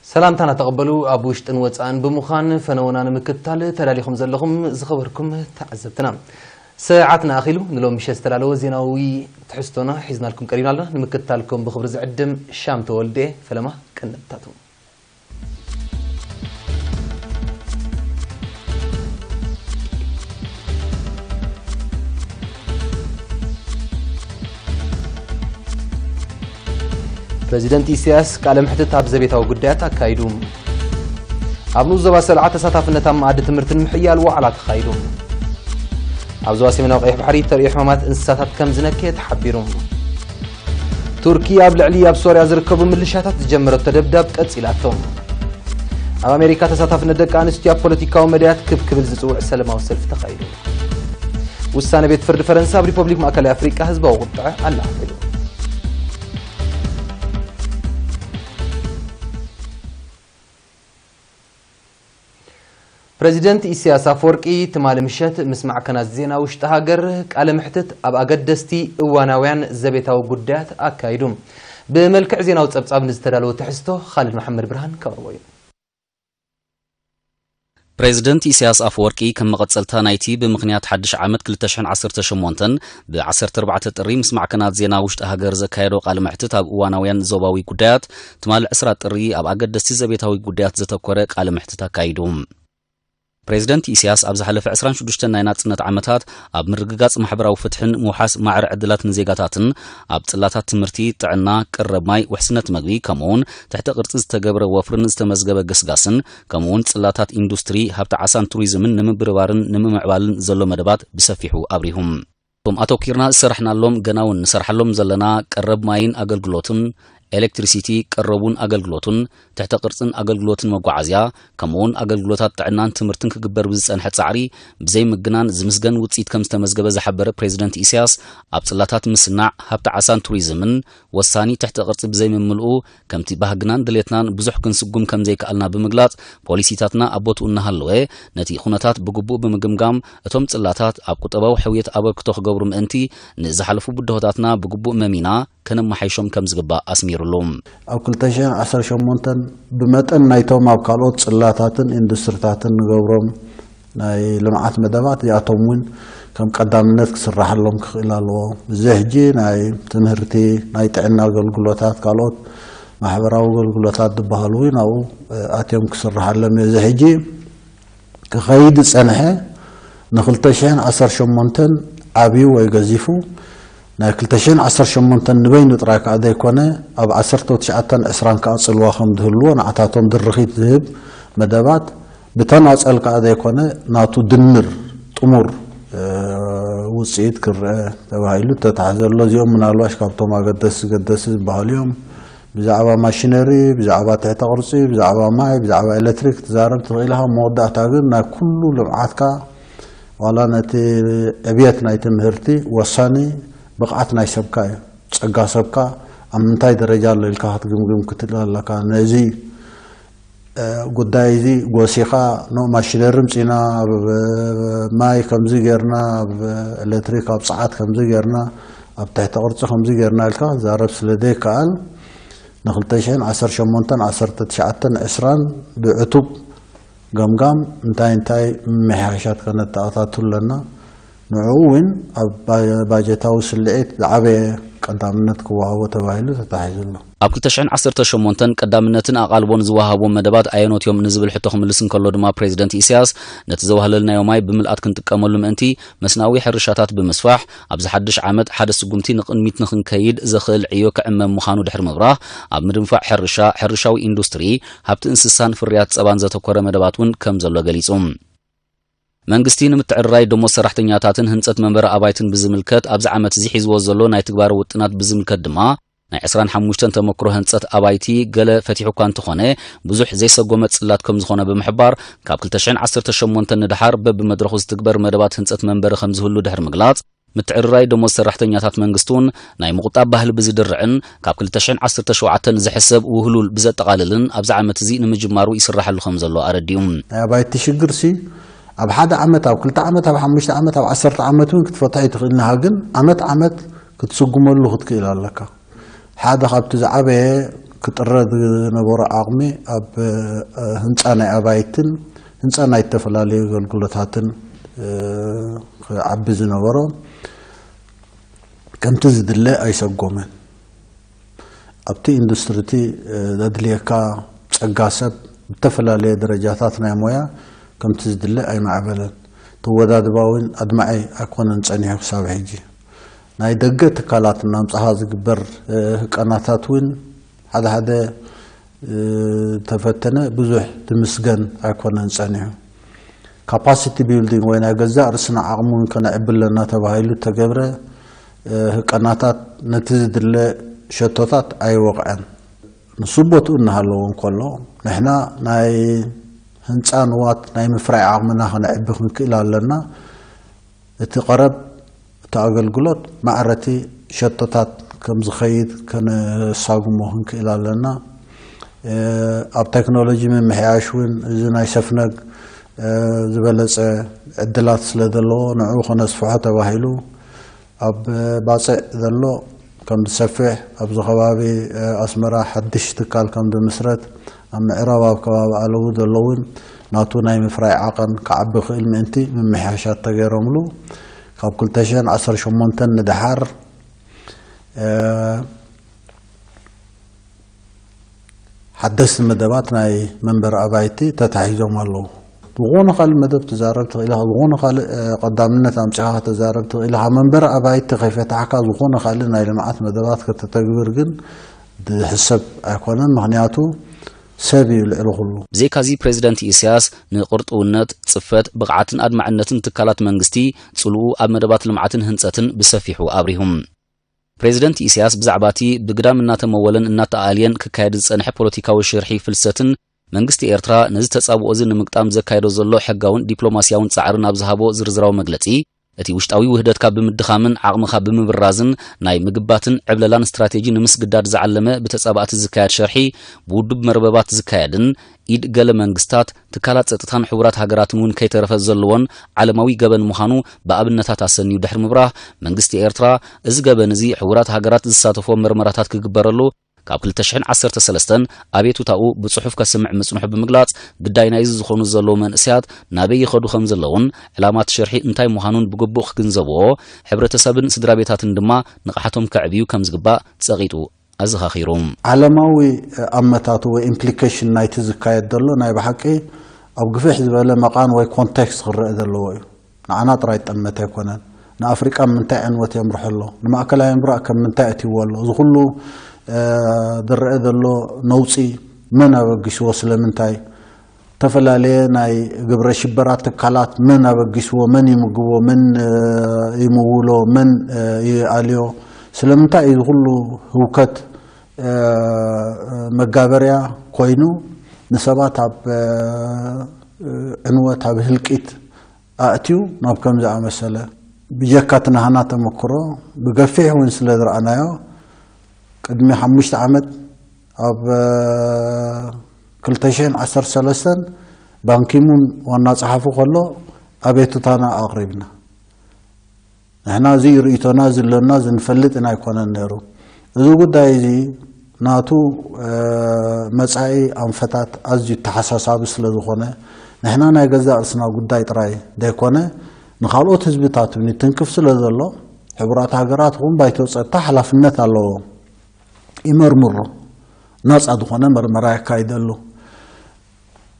ሰላምታና ተቐበሉ። ኣብ ውሽጥን ወጻእን ብምዃን ፈነወና ንምክትታል ተዳሊኹም ዘለኹም ዝኸበርኩም ተዓዘብትና፣ ሰዓትና ኣኺሉ። ንሎም ምሸት ዝተዳለወ ዜናዊ ትሕዝቶና ሒዝናልኩም ቀሪብና ኣለና። ንምክትታልኩም ብኽብሪ ዝዕድም ሻም ተወልደ። ፈለማ ቀንድታቱ። ፕሬዚደንት ኢሳያስ ቃለ መሕትት ኣብ ዘቤታዊ ጉዳያት ኣካይዱ። ኣብ ንኡስ ዞባ ሰልዓ ተሳታፍነት ኣብ መኣዲ ትምህርትን ምሕያል ዋዕላ ተኻይዱ። ኣብ ዞባ ሰሜናዊ ቀይሕ ባሕሪ ተርእዮ ሕማማት እንስሳታት ከም ዝነከየ ተሓቢሩ። ቱርኪ ኣብ ልዕሊ ኣብ ሶርያ ዝርከቡ ምልሻታት ዝጀመረቶ ደብዳብ ቀጺላቶ። ኣብ ኣሜሪካ ተሳታፍነት ደቂ ኣንስትዮ ኣብ ፖለቲካዊ መዳያት ክብ ክብል ዝጽውዕ ሰለማዊ ሰልፊ ተኻይዱ። ውሳነ ቤት ፍርዲ ፈረንሳ ኣብ ሪፐብሊክ ማእከላይ ኣፍሪቃ ህዝባዊ ቁጥዐ ኣላዓዒሉ። ፕሬዚደንት ኢሳያስ ኣፈወርቂ ትማሊ ምሸት ምስ ማዕከናት ዜና ውሽጢ ሃገር ቃለ መሕትት ኣብ ኣገደስቲ እዋናውያን ዘቤታዊ ጉዳያት ኣካይዱ። ብመልክዕ ዜናዊ ጸብጻብ ንዝተዳለወ ትሕዝቶ ኻልድ መሓመድ ብርሃን ከቕርቦ እዩ። ፕሬዚደንት ኢሳያስ ኣፈወርቂ ከም መቐጸልታ ናይቲ ብምኽንያት ሓድሽ ዓመት ክልተ ሽሕን ዓሰርተ ሸሞንተን ብ ዓሰርተ ኣርባዕተ ጥሪ ምስ ማዕከናት ዜና ውሽጢ ሃገር ዘካየዶ ቃለ መሕትት ኣብ እዋናውያን ዞባዊ ጉዳያት፣ ትማሊ ዕስራ ጥሪ ኣብ ኣገደስቲ ዘቤታዊ ጉዳያት ዘተኮረ ቃለ መሕትት ኣካይዱ። ፕሬዚደንት ኢሳያስ ኣብ ዝሓለፈ ዕስራን ሽዱሽተን ናይ ናጽነት ዓመታት ኣብ ምርግጋጽ ማሕበራዊ ፍትሕን ምውሓስ ማዕረ ዕድላት ንዜጋታትን፣ ኣብ ጽላታት ትምህርቲ፣ ጥዕና፣ ቀረብ ማይ፣ ውሕስነት መግቢ፣ ከምኡውን ትሕተ ቅርጺ ዝተገብረ ወፍርን ዝተመዝገበ ገስጋስን፣ ከምኡውን ጽላታት ኢንዱስትሪ፣ ሃብቲ ዓሳን ቱሪዝምን ንምብርባርን ንምምዕባልን ዘሎ መደባት ብሰፊሑ ኣብሪሁ። እቶም ኣተኲርና ዝሰራሕናሎም፣ ገና እውን ንሰርሓሎም ዘለና ቀረብ ማይን ኣገልግሎትን፣ ኤሌክትሪሲቲ፣ ቀረቡን ኣገልግሎቱን፣ ትሕተ ቅርጽን ኣገልግሎትን መጓዓዝያ፣ ከምኡውን ኣገልግሎታት ጥዕናን ትምህርትን ክግበር ብዝጸንሐ ጻዕሪ ብዘይ ምግናን ዝምስገን ውጽኢት ከም ዝተመዝገበ ዝሓበረ ፕሬዚደንት ኢሳያስ፣ ኣብ ጽላታት ምስናዕ፣ ሃብቲ ዓሳን ቱሪዝምን ወሳኒ ትሕተ ቅርጺ ብዘይምምልኡ፣ ከምቲ ባህግናን ድሌትናን ብዙሕ ክንስጉም ከም ዘይከኣልና ብምግላጽ፣ ፖሊሲታትና ኣብ ቦትኡ እናሃለወ፣ ነቲ ኩነታት ብግቡእ ብምግምጋም፣ እቶም ጽላታት ኣብ ቁጠባዊ ሕውየት ኣበርክቶ ክገብሩ ምእንቲ፣ ንዝሓለፉ ብድሆታትና ብግቡእ መሚና ከነመሓይሾም ከም ዝግባእ ኣስሚሩሉ። ኣብ ክልተ ሽሕን ዓሰርተ ሸሞንተን ብመጠን ናይቶም ኣብ ካልኦት ጽላታትን ኢንዱስትሪታትን ንገብሮም ናይ ልምዓት መደባት እዚኣቶም እውን ከም ቀዳምነት ክስራሓሎም ክኽእል ኣለዎ። እዚ ሕጂ ናይ ትምህርቲ፣ ናይ ጥዕና ኣገልግሎታት፣ ካልኦት ማሕበራዊ ኣገልግሎታት ዝበሃሉ እውን ኣብኡ፣ እ፣ ኣትዮም ክስራሓሎም እዩ። እዚ ሕጂ ክኸይድ ዝጸንሐ ንክልተ ሽሕን ዓሰርተ ሸሞንተን ዓብዩ ወይ ገዚፉ፣ ናይ ክልተ ሽሕን ዓሰርተ ሸሞንተን ንበይኑ ጥራይ ከኣ ዘይኮነ፣ ኣብ ዓሰርተ ትሽዓተን ዕስራን ከኣ ጽልዋ ከም ዝህልዎ ንዓታቶም ድርኺት ዝህብ መደባት ብተናጸል ከኣ ዘይኮነ፣ ናቱ ድምር ጥሙር፣ እ፣ ውጽኢት ክረአ ተባሂሉ ተታሕዘ ኣሎ። እዚኦም ምናልባሽ ካብቶም ኣገደሲ ገደሲ ዝበሃሉ እዮም። ብዛዕባ ማሽነሪ፣ ብዛዕባ ትሕተ ቅርጺ፣ ብዛዕባ ማይ፣ ብዛዕባ ኤሌክትሪክ ትዛረብ ትኽእል ኢኻ። መወዳእታ ግን ናይ ኩሉ ልምዓትካ፣ ዋላ ነቲ ዕብየት ናይ ትምህርቲ ወሳኒ ብቕዓት ናይ ሰብካ እዩ። ጸጋ ሰብካ ኣብ ምንታይ ደረጃ ኣሎ ኢልካ ክትግምግም ክትል ኣለካ። ነዚ፣ እ፣ ጉዳይ እዚ ጎሲኻ፣ ኖ ማሽነሪ ምጺና፣ ኣብ ማይ ከምዚ ጌርና፣ ኣብ ኤሌክትሪክ፣ ኣብ ጸዓት ከምዚ ጌርና፣ ኣብ ትሕቲ ቅርጺ ከምዚ ጌርና ኢልካ ዛረብ ስለ ዘይከኣል፣ ንክልተ ሽሕን ዓሰርተ ሸሞንተን፣ ዓሰርተ ትሽዓተን፣ ዕስራን ብዕቱብ ገምጋም እንታይ እንታይ ምምሕያሻት ከነተኣታቱ ኣለና። ንዕኡ እውን ኣብ ባ-፣ ባጀታዊ ስልዒት ዝዓበየ ቀዳምነት ክወሃቦ ተባሂሉ ተታሒዙ ኣሎ። ኣብ ክልተ ሽሕን ዓሰርተ ሸሞንተን ቀዳምነትን ኣቓልቦን ዝወሃቦም መደባት ኣየኖት እዮም ንዝብል ሕቶ ክምልስ እንከሎ ድማ ፕሬዚደንት ኢሳያስ፣ ነቲ ዘዋህለልናዮ ማይ ብምልኣት ክንጥቀመሉ ምእንቲ መስናዊ ሕርሻታት ብምስፋሕ፣ ኣብዚ ሓድሽ ዓመት ሓደ ስጉምቲ ንቕድሚት ንኽንከይድ ዘኽእል ዕዮ ክዕመም ምዃኑ ድሕሪ ምብራህ፣ ኣብ ምድንፋዕ ሕርሻ፣ ሕርሻዊ ኢንዱስትሪ፣ ሃብቲ እንስሳን ፍርያት ጸባን ዘተኮረ መደባት እውን ከም ዘሎ ገሊጹ። መንግስቲ ንምትዕርራይ ደሞዝ ሰራሕተኛታትን ህንጸት መንበሪ ኣባይትን ብዝምልከት ኣብዚ ዓመት እዚ ሒዝዎ ዘሎ ናይ ትግባረ ውጥናት ብዝምልከት ድማ ናይ ዕስራን ሓሙሽተን ተመክሮ ህንጸት ኣባይቲ ገለ ፈቲሑ እኳ እንተኾነ ብዙሕ ዘይሰጎመ ጽላት ከም ዝኾነ ብምሕባር ካብ ክልተ ሽሕን ዓሰርተ ሸሞንተን ንደሓር በብመድረኹ ዝትግበር መደባት ህንጸት መንበሪ ከም ዝህሉ ድሕሪ ምግላጽ ምትዕርራይ ደሞዝ ሰራሕተኛታት መንግስቲ እውን ናይ ምቑጣብ ባህሊ ብዝድርዕን ካብ ክልተ ሽሕን ዓሰርተ ሸውዓተን ዝሕሰብ ውህሉል ብዘጠቓልልን ኣብዚ ዓመት እዚ ንምጅማሩ ይስራሐሉ ከም ዘሎ ኣረዲኡ። ናይ ኣባይቲ ሽግር ሲ ኣብ ሓደ ዓመት፣ ኣብ ክልተ ዓመት፣ ኣብ ሓሙሽተ ዓመት፣ ኣብ ዓሰርተ ዓመት እውን ክትፈትሖ ኣይትኽእልን ኢኻ። ግን ዓመት ዓመት ክትስጉመሉ ክትክእል ኣለካ። ሓደ ካብቲ ዝዓበየ ክጥረ ዝነበሮ ዓቕሚ ኣብ ህንፃ ናይ ኣባይትን ህንፃ ናይ ዝተፈላለዩ ኣገልግሎታትን ክዓቢ ዝነበሮ ከምቲ ዝድለ ኣይሰጎመን። ኣብቲ ኢንዱስትሪ እቲ ዘድልየካ ጸጋ ሰብ ብተፈላለየ ደረጃታት ናይ ሞያ ከምቲ ዝድለ ኣይማዕበለን። ተወዳድባዊን ኣድማዒ ኣይኮነን ጸኒሑ ክሳብ ሕጂ። ናይ ደገ ትካላት እናምጻኻ ዝግበር ህቀናታት እውን ሓደ ሓደ ተፈተነ ብዙሕ ትምስገን ኣይኮነን ጸኒሑ። ካፓሲቲ ቢልዲንግ ወይ ናይ ገዛእ ርእስና ዓቕሚ እውን ከነዕቢ ኣለና ተባሂሉ እተገብረ ህቀናታት ነቲ ዝድለ ሸቶታት ኣይወቕዐን። ንሱ ቦትኡ እናሃለዎ እንከሎ ንሕና ናይ ህንፃ ንዋት ናይ ምፍራይ ዓቕምና ከነዕቢ ክንክእል ኣለና። እቲ ቀረብ እቲ ኣገልግሎት ማዕረቲ ሸቶታት ከም ዝኸይድ ከነሳጉሞ ክንክእል ኣለና። ኣብ ቴክኖሎጂ ምምሕያሽ እውን እዚ ናይ ሰፍነግ ዝበለፀ ዕድላት ስለ ዘለዎ ንዕኡ ከነስፍሖ ተባሂሉ ኣብ ባፅዕ ዘሎ ከም ዝሰፍሕ፣ ኣብዚ ከባቢ ኣስመራ ሓድሽ ትካል ከም ዝምስረት፣ ኣብ ምዕራብ ኣብ ከባቢ ኣለዉ ዘሎ እውን ናቱ ናይ ምፍራይ ዓቐን ክዓቢ ክእል ምእንቲ ምምሕያሻት ተገይሮምሉ ካብ ክልተ ሽሕን ዓሰርተ ሸሞንተን ንደሓር ሓደስቲ መደባት ናይ መንበሪ ኣባይቲ ተታሒዞም ኣለዉ። ዝኾነ ካልእ መደብ ተዛረብ ትኽእል ኢኻ፣ ዝኾነ ካልእ ቀዳምነት ኣምፂኻ ተዛረብ ትኽእል ኢኻ። መንበሪ ኣባይቲ ከይፈታሕካ ዝኾነ ካልእ ናይ ልምዓት መደባት ከተተግብር ግን ዝሕሰብ ኣይኮነን። ምኽንያቱ ሰብ እዩ ልዕሊ ኩሉ። ብዘይካዚ ፕሬዚደንት ኢሳያስ ንቕርጥውነት፣ ጽፈት፣ ብቕዓትን ኣድማዕነትን ትካላት መንግስቲ ጽልኡ ኣብ መደባት ልምዓትን ህንጸትን ብሰፊሑ ኣብሪሁ። ፕሬዚደንት ኢሳያስ ብዛዕባ እቲ ብግዳም እናተመወለን እናተኣልየን ክካየድ ዝጸንሐ ፖለቲካዊ ሽርሒ ፍልሰትን መንግስቲ ኤርትራ ነዚ ተጻብኦ እዚ ንምግጣም ዘካየዶ ዘሎ ሕጋውን ዲፕሎማስያውን ጻዕርን ኣብ ዝሃቦ ዝርዝራዊ መግለጺ፣ እቲ ውሽጣዊ ውህደት ካብ ብምድኻምን ዓቕሚ ካብ ብምብራዝን ናይ ምግባትን ዕብለላን ስትራቴጂ ንምስግዳድ ዝዓለመ ብተጻባእቲ ዝካየድ ሸርሒ ብውዱብ መርበባት ዝካየድን ኢድ ገለ መንግስታት፣ ትካላት ጸጥታን ሕቡራት ሃገራትን እውን ከይተረፈ ዘለዎን ዓለማዊ ገበን ምዃኑ ብኣብነታት ኣሰንዩ ድሕሪ ምብራህ፣ መንግስቲ ኤርትራ እዚ ገበን እዚ ሕቡራት ሃገራት ዝሳተፎ መርመራታት ክግበረሉ ካብ ክልተ ሽሕን ዓሰርተ ሰለስተን ኣቤቱታኡ ብጽሑፍ ከስምዕ ምጽንሑ ብምግላጽ፣ ግዳይ ናይዚ ዝኾኑ ዘለዉ መንእሰያት ናበይ ይኸዱ ከም ዘለዉን ዕላማ እቲ ሸርሒ እንታይ ምዃኑን ብግቡእ ክግንዘብዎ፣ ሕብረተሰብን ስድራ ቤታትን ድማ ንቕሓቶም ከዕብዩ ከም ዝግባእ ጸቒጡ ኣዘኻኺሩ። ዓለማዊ ኣመታቱ ወይ ኢምፕሊኬሽን ናይቲ ዝካየድ ዘሎ ናይ ብሓቂ ኣብ ግፍሕ ዝበለ መቓን ወይ ኮንቴክስት ክረአ ዘለዎ እዩ። ንዓና ጥራይ ዝጠመተ ኣይኮነን። ንኣፍሪቃ ምንታይ ዕንወት የምርሖ ኣሎ? ንማእከላይ ምብራቕ ከም ምንታይ ኣትይዎ ኣሎ? እዚ ኩሉ ዝረአ ዘሎ ነውጺ መን ኣበጊስዎ? ስለምንታይ? ዝተፈላለየ ናይ ግብረ ሽበራ ትካላት መን ኣበጊስዎ? መን ይምግቦ? መን ይምውሎ? መን ይኣልዮ? ስለምንታይ እዩ እዚ ኩሉ ህውከት መጋበርያ ኮይኑ ንሰባት ኣብ ዕንወት፣ ኣብ ህልቂት ኣእትዩ ናብ ከም ዝኣመሰለ? ብጀካ እቲ ናህና ተመክሮ ብገፊሕ እውን ስለ ዝረኣናዮ፣ ቅድሚ ሓሙሽተ ዓመት ኣብ ክልተ ሽሕን ዓሰርተ ሰለስተን ባንኪሙን ዋና ጸሓፊ ከሎ ኣቤቱታና ኣቕሪብና። ንሕና እዚ ርእይቶና ዝለና ዝንፈልጥ ኢና ኣይኮነን ነይሩ። እዚ ጉዳይ እዚ ናቱ መጻኢ ኣንፈታት ኣዝዩ ተሓሳሳቢ ስለ ዝኾነ፣ ንሕና ናይ ገዛእ ርእስና ጉዳይ ጥራይ ዘይኮነ፣ ንኻልኦት ህዝብታት እውን ይትንክፍ ስለ ዘሎ፣ ሕቡራት ሃገራት ይኹን ባይቶ ጸጥታ ሓላፍነት ኣለዎም። ይመርምሮ። ናጻ ዝኾነ መርመራ የካይደሉ።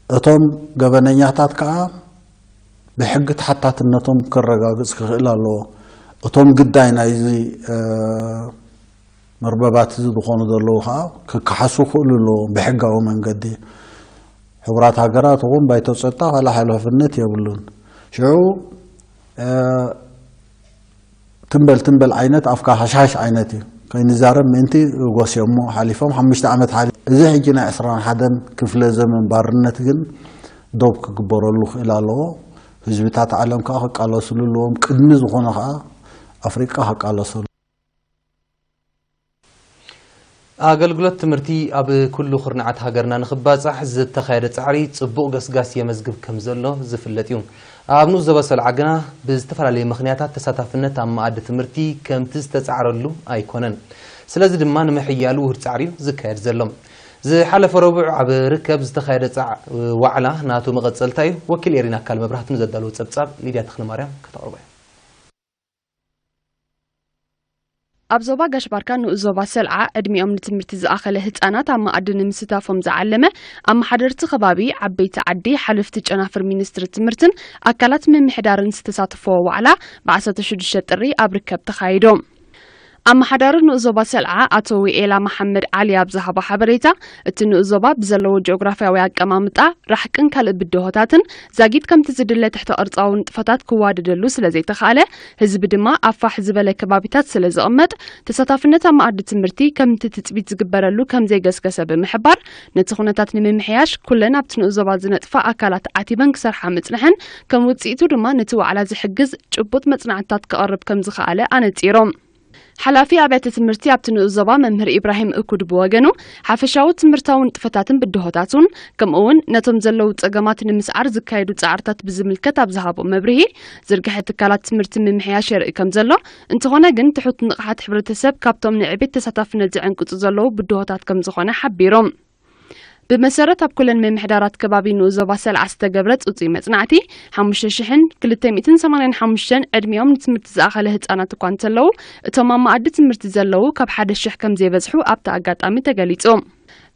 እቶም ገበነኛታት ከኣ ብሕጊ ተሓታትነቶም ከረጋግጽ ክኽእል ኣለዎ። እቶም ግዳይ ናይዚ መርበባት እዚ ዝኾኑ ዘለዉ ከኣ ክከሓሱ ክኽእሉ ኣለዎም ብሕጋዊ መንገዲ። ሕቡራት ሃገራት እውን ባይቶ ጸጥታ ካልእ ሓላፍነት የብሉን። ሽዑ ትምበል ትምበል ዓይነት ኣፍካ ሃሽሃሽ ዓይነት እዩ። ከይንዛረብ ምእንቲ ጎስዮሞ ሓሊፎም ሓሙሽተ ዓመት ሓሊፉ። እዚ ሕጂ ናይ ዕስራን ሓደን ክፍለ ዘመን ባርነት ግን ዶብ ክግበረሉ ክእል ኣለዎ። ህዝብታት ዓለም ከኣ ክቃለስሉ ኣለዎም። ቅድሚ ዝኾነ ከኣ ኣፍሪቃ ክቃለሰሉ። ኣገልግሎት ትምህርቲ ኣብ ኩሉ ኩርናዓት ሃገርና ንኽባጻሕ ዝተኻየደ ጻዕሪ ጽቡቕ ገስጋስ የመዝግብ ከም ዘሎ ዝፍለጥ እዩ። ኣብ ንኡስ ዞባ ሰልዓ ግና ብዝተፈላለየ ምኽንያታት ተሳታፍነት ኣብ መኣዲ ትምህርቲ ከምቲ ዝተጻዕረሉ ኣይኮነን። ስለዚ ድማ ንምሕያሉ ውሁድ ጻዕሪ እዩ ዝካየድ ዘሎ። ዝሓለፈ ረቡዕ ኣብ ርከብ ዝተኻየደ ጻዕ-፣ ዋዕላ ናቱ መቐጸልታ እዩ። ወኪል ኤሪና ኣካል መብራህቱ ንዘዳለዎ ጸብጻብ ሊድያ ተኽለማርያም ከተቕርቦ እያ። ኣብ ዞባ ጋሽ ባርካ ንኡስ ዞባ ሰልዓ ዕድሚኦም ንትምህርቲ ዝኣኸለ ህጻናት ኣብ መኣዲ ንምስታፎም ዝዓለመ ኣመሓደርቲ ከባቢ፣ ዓበይቲ ዓዲ፣ ሓለፍቲ ጨናፍር ሚኒስትሪ ትምህርትን ኣካላት ምምሕዳርን ዝተሳተፈዎ ዋዕላ ብ ዓሰርተ ሽዱሽተ ጥሪ ኣብ ርከብ ተኻይዶ። ኣመሓዳሪ ንኡስ ዞባ ሰልዓ ኣቶ ዊኤላ መሓመድ ዓሊ ኣብ ዝሃቦ ሓበሬታ፣ እቲ ንኡስ ዞባ ብዘለዎ ጂኦግራፍያዊ ኣቀማምጣ ራሕቅን ካልእ ብድሆታትን ዛጊት ከምቲ ዝድለ ትሕተ ቅርጻዊ ንጥፈታት ክዋደደሉ ስለ ዘይተኻእለ፣ ህዝቢ ድማ ኣብ ፋሕ ዝበለ ከባቢታት ስለ ዝቕመጥ፣ ተሳታፍነት ኣብ መኣዲ ትምህርቲ ከምቲ ትጽቢት ዝግበረሉ ከም ዘይገስገሰ ብምሕባር፣ ነቲ ኩነታት ንምምሕያሽ ኩለን ኣብቲ ንኡስ ዞባ ዝነጥፋ ኣካላት ዓቲበን ክሰርሓ ምጽንሐን፣ ከም ውጽኢቱ ድማ ነቲ ዋዕላ ዝሕግዝ ጭቡጥ መጽናዕትታት ክቐርብ ከም ዝኸኣለ ኣነጺሮም። ሓላፊ ኣብያተ ትምህርቲ ኣብቲ ንኡስ ዞባ መምህር ኢብራሂም እኩድ ብወገኑ፣ ሓፈሻዊ ትምህርታዊ ንጥፈታትን ብድሆታቱን፣ ከምኡ እውን ነቶም ዘለዉ ጸገማት ንምስዓር ዝካየዱ ጻዕርታት ብዝምልከት ኣብ ዝሃቦ መብርሂ፣ ዝርግሐ ትካላት ትምህርቲ ምምሕያሽ የርኢ ከም ዘሎ፣ እንተኾነ ግን ትሑት ንቕሓት ሕብረተሰብ ካብቶም ንዕቤት ተሳታፍነት ዝዕንቅጹ ዘለዉ ብድሆታት ከም ዝኾነ ሓቢሮም። ብመሰረት ኣብ ኩለን ምምሕዳራት ከባቢ ንኡስ ዞባ ሰልዓ ዝተገብረ ጽጹይ መጽናዕቲ፣ ሓሙሽተ ሽሕን ክልተ ሚእትን ሰማንያን ሓሙሽተን ዕድሚኦም ንትምህርቲ ዝኣኸለ ህጻናት እኳ እንተለዉ፣ እቶም ኣብ መኣዲ ትምህርቲ ዘለዉ ካብ ሓደ ሽሕ ከም ዘይበዝሑ ኣብቲ ኣጋጣሚ ተገሊጹ።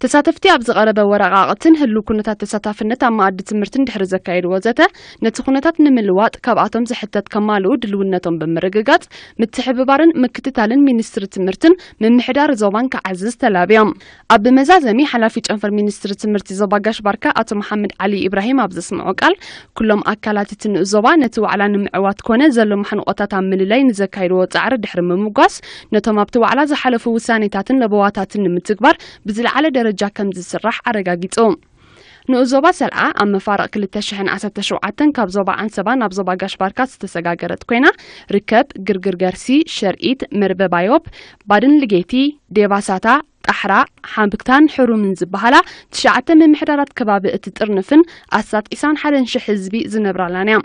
ተሳተፍቲ ኣብ ዝቐረበ ወረቓቕትን ህሉው ኩነታት ተሳታፍነት ኣብ መኣዲ ትምህርትን ድሕሪ ዘካየድዎ ዘተ፣ ነቲ ኩነታት ንምልዋጥ ካብኣቶም ዝሕተት ከማልኡ ድልውነቶም ብምርግጋጽ፣ ምትሕብባርን ምክትታልን ሚኒስትሪ ትምህርትን ምምሕዳር ዞባን ክዓዝዝ ተላብዮም። ኣብ መዛዘሚ፣ ሓላፊ ጨንፈር ሚኒስትሪ ትምህርቲ ዞባ ጋሽ ባርካ ኣቶ መሓመድ ዓሊ ኢብራሂም ኣብ ዘስምዖ ቃል፣ ኩሎም ኣካላት እቲ ንኡስ ዞባ ነቲ ዋዕላ ንምዕዋት ኮነ ዘሎ ማሕንቆታት ኣብ ምልላይ ንዘካየድዎ ጻዕሪ ድሕሪ ምምጓስ፣ ነቶም ኣብቲ ዋዕላ ዝሓለፉ ውሳኔታትን ለበዋታትን ንምትግባር ብዝለዓለ ደረጃ ከም ዝስራሕ ኣረጋጊጹ። ንኡስ ዞባ ሰልዓ ኣብ መፋርቕ ክልተ ሽሕን ዓሰርተ ሸውዓተን ካብ ዞባ ዓንሰባ ናብ ዞባ ጋሽ ባርካ ዝተሰጋገረት ኮይና፣ ርከብ፣ ግርግር ገርሲ፣ ሸርኢት፣ መርበብ ኣዮብ፣ ባድን ልጌቲ፣ ዴባሳታ፣ ጣሕራ፣ ሓምብክታን ሕሩምን ዝበሃላ ትሽዓተ ምምሕዳራት ከባቢ እትጥርንፍን ኣስታት ዒስራን ሓደን ሽሕ ህዝቢ ዝነብራላን እያ።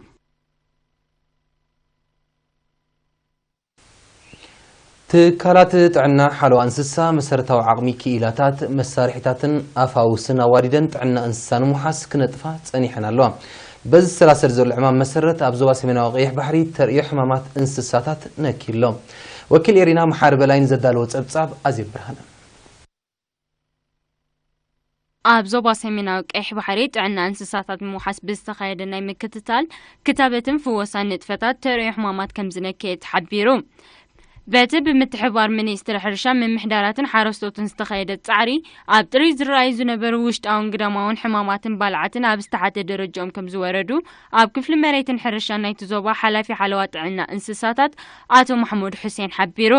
ትካላት ጥዕና ሓለዋ እንስሳ መሰረታዊ ዓቕሚ ክኢላታት፣ መሳርሒታትን ኣፋውስን ኣዋዲደን ጥዕና እንስሳ ንምውሓስ ክነጥፋ ጸኒሐን ኣለዋ። በዚ ዝሰላሰል ዘሎ ዕማም መሰረት ኣብ ዞባ ሰሜናዊ ቀይሕ ባሕሪ ተርእዮ ሕማማት እንስሳታት ነኪሎ። ወኪል ኤሪና መሓሪ በላይ ንዘዳለዎ ጸብጻብ ኣዜብ ብርሃነ። ኣብ ዞባ ሰሜናዊ ቀይሕ ባሕሪ ጥዕና እንስሳታት ንምውሓስ ብዝተኻየደ ናይ ምክትታል፣ ክታበትን ፍወሳን ንጥፈታት ተርእዮ ሕማማት ከም ዝነከየ ተሓቢሩ። በቲ ብምትሕብባር ሚኒስትሪ ሕርሻ፣ ምምሕዳራትን ሓረስቶትን ዝተኻየደ ጻዕሪ፣ ኣብ ጥሪት ዝረኣዩ ዝነበሩ ውሽጣውን ግዳማውን ሕማማትን ባልዓትን ኣብ ዝተሓተ ደረጃኦም ከም ዝወረዱ፣ ኣብ ክፍሊ መሬትን ሕርሻን ናይቲ ዞባ ሓላፊ ሓለዋ ጥዕና እንስሳታት ኣቶ ማሕሙድ ሑሴን ሓቢሩ።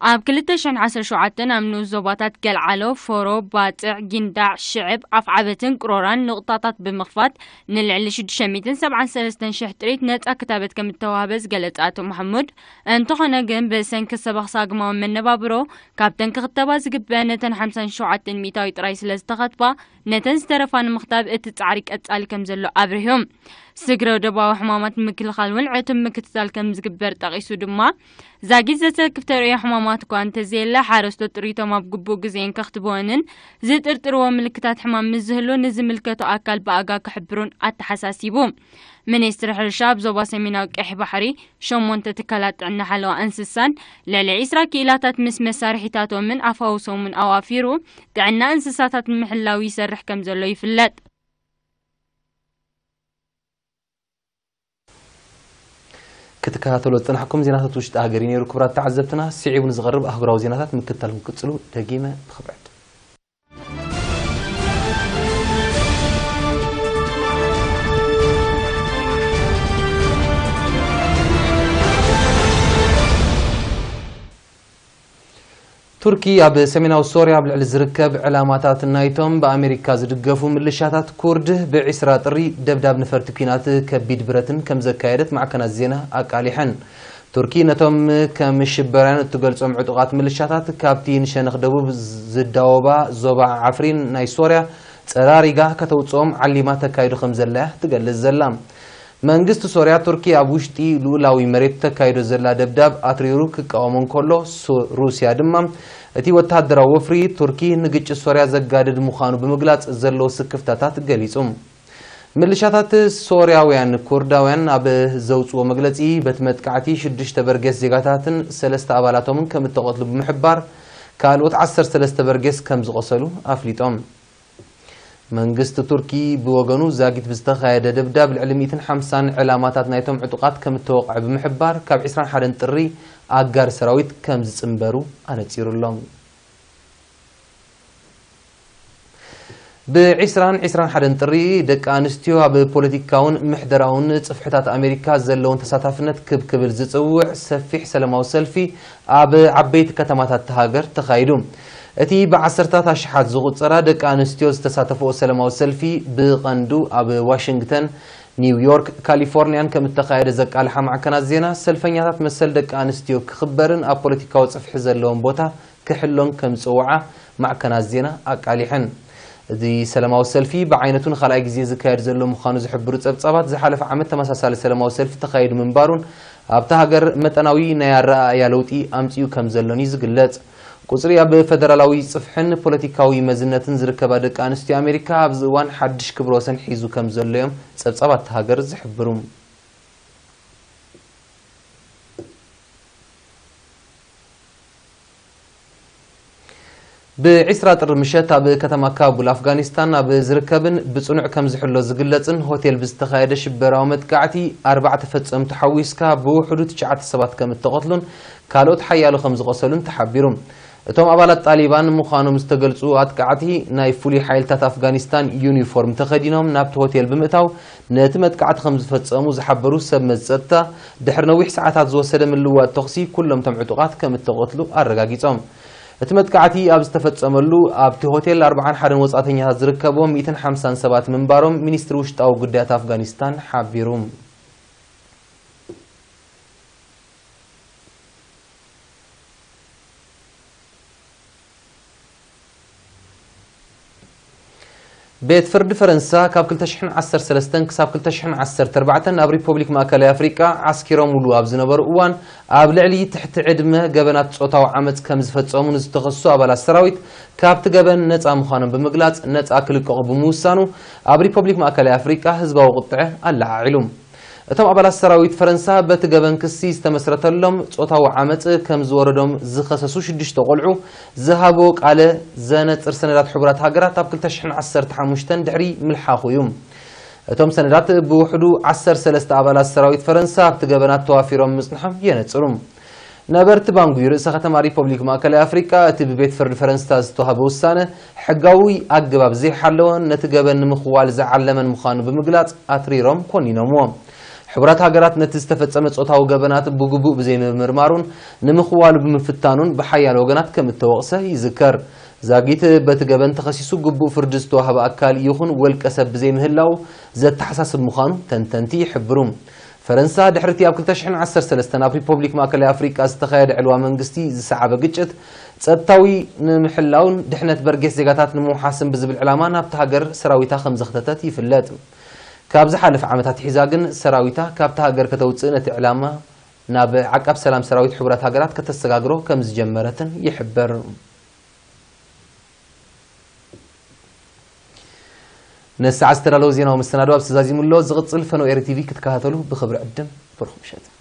ኣብ ክልተ ሽሕን ዓሰርተ ሸውዓተን ኣብ ንኡስ ዞባታት ገልዓሎ፣ ፎሮ፣ ባጽዕ፣ ጊንዳዕ፣ ሽዕብ፣ ኣፍዓበትን ቅሮራን ንቑጣታት ብምኽፋት ንልዕሊ ሽዱሽተ ሚእትን ሰብዓን ሰለስተን ሽሕ ጥሪት ነጻ ክታበት ከም እተዋህበ ዝገለጸ ኣቶ መሐሙድ፣ እንተኾነ ግን ብሰንኪ ሰበኽ ሳግማዊ መነባብሮ ካብተን ክኽተባ ዝግበአ ነተን ሓምሳን ሸውዓተን ሚእታዊ ጥራይ ስለ ዝተኸትባ፣ ነተን ዝተረፋ ንምኽታብ እቲ ጻዕሪ ቀጻሊ ከም ዘሎ ኣብሪሁ። ስግረ ዶባዊ ሕማማት ንምክልኻል እውን ዕቱብ ምክትታል ከም ዝግበር ጠቒሱ ድማ፣ ዛጊት ዘሰክፍ ተርእዮ ሕማማት እኳ እንተዘየለ፣ ሓረስቶት ጥሪቶም ኣብ ግቡእ ግዜን ከኽትብወንን ዝጥርጥርዎ ምልክታት ሕማም ምስ ዝህሉ ንዝምልከቶ ኣካል ብኣጋ ክሕብሩን ኣተሓሳሲቡ። ሚኒስትሪ ሕርሻ ኣብ ዞባ ሰሜናዊ ቀይሕ ባሕሪ ሸሞንተ ትካላት ጥዕና ሓለዋ እንስሳን ልዕሊ ዒስራ ክኢላታት ምስ መሳርሒታቶምን ኣፋውሶምን ኣዋፊሩ ጥዕና እንስሳታት ንምሕላው ይሰርሕ ከም ዘሎ ይፍለጥ። ክትከታተሎ ዝጸናሕኩም ዜናታት ውሽጢ ሃገር እዩ ነይሩ። ክቡራት ተዓዘብትና፣ ስዒቡ ንዝቐርብ ኣህጉራዊ ዜናታት ምክትታል ክንቅጽሉ ደጊመ ብኽብረት። ቱርኪ ኣብ ሰሜናዊ ሶርያ ኣብ ልዕሊ ዝርከብ ዕላማታት ናይቶም ብኣሜሪካ ዝድገፉ ምልሻታት ኩርድ ብዒስራ ጥሪ ደብዳብ ነፈርቲ ኲናት ከቢድ ብረትን ከም ዘካየደት ማዕከናት ዜና ኣቃሊሐን። ቱርኪ ነቶም ከም ሽበራውያን እትገልጾም ዕጡቓት ምልሻታት ካብቲ ንሸነኽ ደቡብ ዝዳወባ ዞባ ዓፍሪን ናይ ሶርያ ጸራሪጋ ከተውጽኦም ዓሊማ ተካይዶ ከም ዘላ እያ ትገልጽ ዘላ። መንግስቲ ሶርያ፣ ቱርኪ ኣብ ውሽጢ ልኡላዊ መሬት ተካይዶ ዘላ ደብዳብ ኣትሪሩ ክቃወሞ እንከሎ፣ ሱ-፣ ሩስያ ድማ እቲ ወተሃደራዊ ወፍሪ ቱርኪ ንግጭት ሶርያ ዘጋድድ ምዃኑ ብምግላጽ ዘለዎ ስክፍታታት ገሊጹ። ምልሻታት ሶርያውያን ኩርዳውያን ኣብ ዘውጽዎ መግለጺ፣ በቲ መጥቃዕቲ ሽዱሽተ በርጌስ ዜጋታትን ሰለስተ ኣባላቶምን ከም እተቐትሉ ብምሕባር፣ ካልኦት ዓሰርተ ሰለስተ በርጌስ ከም ዝቖሰሉ ኣፍሊጦም። መንግስቲ ቱርኪ ብወገኑ፣ ዛጊት ብዝተኻየደ ደብዳብ ልዕሊ ሚእትን ሓምሳን ዕላማታት ናይቶም ዕጡቓት ከም እተወቕዐ ብምሕባር፣ ካብ ዕስራን ሓደን ጥሪ ኣጋር ሰራዊት ከም ዝጽንበሩ ኣነጺሩ ኣሎ። ብ ዕስራን ዕስራን ሓደን ጥሪ፣ ደቂ ኣንስትዮ ኣብ ፖለቲካውን ምሕደራውን ጽፍሕታት ኣሜሪካ ዘለውን ተሳታፍነት ክብ ክብል ዝጽውዕ ሰፊሕ ሰላማዊ ሰልፊ ኣብ ዓበይቲ ከተማታት እታ ሃገር ተኻይዱ። እቲ ብዓሰርታት ኣሽሓት ዝቑጸራ ደቂ ኣንስትዮ ዝተሳተፈኦ ሰላማዊ ሰልፊ፣ ብቐንዱ ኣብ ዋሽንግተን፣ ኒውዮርክ፣ ካሊፎርኒያን ከም እተኻየደ ዘቃልሓ ማዕከናት ዜና፣ ሰልፈኛታት መሰል ደቂ ኣንስትዮ ክኽበርን ኣብ ፖለቲካዊ ጽፍሒ ዘለዎም ቦታ ክሕሎን ከም ዝጸውዓ ማዕከናት ዜና ኣቃሊሐን። እዚ ሰላማዊ ሰልፊ ብዓይነቱ ንኻልኣይ ግዜ ዝካየድ ዘሎ ምዃኑ ዝሕብሩ ጸብጻባት፣ ዝሓለፈ ዓመት ተመሳሳሊ ሰላማዊ ሰልፊ ተኻይዱ ምንባሩን ኣብታ ሃገር መጠናዊ ናይ ኣረኣእያ ለውጢ ኣምጺኡ ከም ዘሎን እዩ ዝግለጽ። ቁጽሪ ኣብ ፈደራላዊ ጽፍሕን ፖለቲካዊ መዝነትን ዝርከባ ደቂ ኣንስትዮ ኣሜሪካ፣ ኣብዚ እዋን ሓድሽ ክብረ ወሰን ሒዙ ከም ዘሎ እዮም ጸብጻባት እታ ሃገር ዝሕብሩ። ብ ዕስራ ጥሪ ምሸት፣ ኣብ ከተማ ካቡል ኣፍጋኒስታን ኣብ ዝርከብን ብጽኑዕ ከም ዝሕሎ ዝግለጽን ሆቴል ብዝተኻየደ ሽበራዊ መጥቃዕቲ፣ ኣርባዕተ ፈጸምቱ ሓዊስካ ብውሕዱ ትሽዓተ ሰባት ከም እተቐትሉን ካልኦት ሓያሎ ከም ዝቖሰሉን ተሓቢሩ። እቶም ኣባላት ጣሊባን ምዃኖም ዝተገልጹ ኣጥቃዕቲ፣ ናይ ፍሉይ ሓይልታት ኣፍጋኒስታን ዩኒፎርም ተኸዲኖም ናብቲ ሆቴል ብምእታው ነቲ መጥቃዕቲ ከም ዝፈጸሙ ዝሓበሩ ሰብ መዚ ጸጥታ፣ ድሕሪ ነዊሕ ሰዓታት ዝወሰደ ምልውዋጥ ተኹሲ፣ ኩሎም እቶም ዕጡቓት ከም እተቐትሉ ኣረጋጊጾም። እቲ መጥቃዕቲ ኣብ ዝተፈጸመሉ፣ ኣብቲ ሆቴል ኣርባዓን ሓደን ወጻእተኛታት ዝርከብዎም ሚእትን ሓምሳን ሰባት ምንባሮም ሚኒስትሪ ውሽጣዊ ጉዳያት ኣፍጋኒስታን ሓቢሩ። ቤት ፍርዲ ፈረንሳ፣ ካብ ክልተ ሽሕን ዓሰርተ ሰለስተን ክሳብ ክልተ ሽሕን ዓሰርተ ኣርባዕተን ኣብ ሪፖብሊክ ማእከላይ ኣፍሪቃ ዓስኪሮምሉ ኣብ ዝነበሩ እዋን፣ ኣብ ልዕሊ ትሕቲ ዕድመ ገበናት ጾታዊ ዓመጽ ከም ዝፈጸሙ ንዝተኸሱ ኣባላት ሰራዊት፣ ካብቲ ገበን ነጻ ምዃኖም ብምግላጽ፣ ነጻ ክልቀቑ ብምውሳኑ፣ ኣብ ሪፖብሊክ ማእከላይ ኣፍሪቃ ህዝባዊ ቁጥዐ ኣለዓዒሉ። እቶም ኣባላት ሰራዊት ፈረንሳ፣ በቲ ገበን ክሲ ዝተመስረተሎም፣ ጾታዊ ዓመጽ ከም ዝወረዶም ዝኸሰሱ ሽዱሽተ ቆልዑ ዝሃብዎ ቃለ ዘነጽር ሰነዳት ሕቡራት ሃገራት ኣብ ክልተ ሽሕን ዓሰርተ ሓሙሽተን ድሕሪ ምልሓኹ እዩ። እቶም ሰነዳት፣ ብውሕዱ ዓሰርተ ሰለስተ ኣባላት ሰራዊት ፈረንሳ ኣብቲ ገበናት ተዋፊሮም ምጽንሖም የነጽሩ። ነበርቲ ባንጉይ፣ ርእሰ ከተማ ሪፖብሊክ ማእከላይ ኣፍሪቃ፣ እቲ ብቤት ፍርዲ ፈረንሳ ዝተዋህበ ውሳነ፣ ሕጋዊ ኣገባብ ዘይሓለወን ነቲ ገበን ንምኽዋል ዝዓለመን ምዃኑ ብምግላጽ፣ ኣትሪሮም ኮኒኖምዎ። ሕቡራት ሃገራት፣ ነቲ ዝተፈጸመ ጾታዊ ገበናት ብግቡእ ብዘይምምርማሩን ንምኽዋሉ ብምፍታኑን ብሓያሎ ወገናት ከም እተወቕሰ ይዝከር። ዛጊት፣ በቲ ገበን ተኸሲሱ ግቡእ ፍርዲ ዝተዋህበ ኣካል ይኹን ወልቀ ሰብ ብዘይምህላው ዘተሓሳስብ ምዃኑ ተንተንቲ ይሕብሩ። ፈረንሳ፣ ድሕሪ እቲ ኣብ ክልተ ሽሕን ዓሰርተ ሰለስተን ኣብ ሪፖብሊክ ማእከላይ ኣፍሪቃ ዝተኻየደ ዕልዋ መንግስቲ ዝሰዓበ ግጭት፣ ጸጥታዊ ንምሕላውን ድሕነት በርጌስ ዜጋታት ንምውሓስን ብዝብል ዕላማ ናብታ ሃገር ሰራዊታ ከም ዘኽተተት ይፍለጥ። ካብ ዝሓለፈ ዓመት ኣትሒዛ ግን፣ ሰራዊታ ካብታ ሃገር ከተውጽእ፣ ነቲ ዕላማ ናብ ዓቃብ ሰላም ሰራዊት ሕቡራት ሃገራት ከተሰጋግሮ ከም ዝጀመረትን ይሕበር። ነሰዓት ዝተዳለወ ዜናዊ መሰናዶ ኣብዚ ተዛዚሙ ኣሎ። ዝቕጽል ፈነው ኤሪ ቲቪ ክትከታተሉ ብኽብሪ ዕድም። ብሩኽ ምሸት።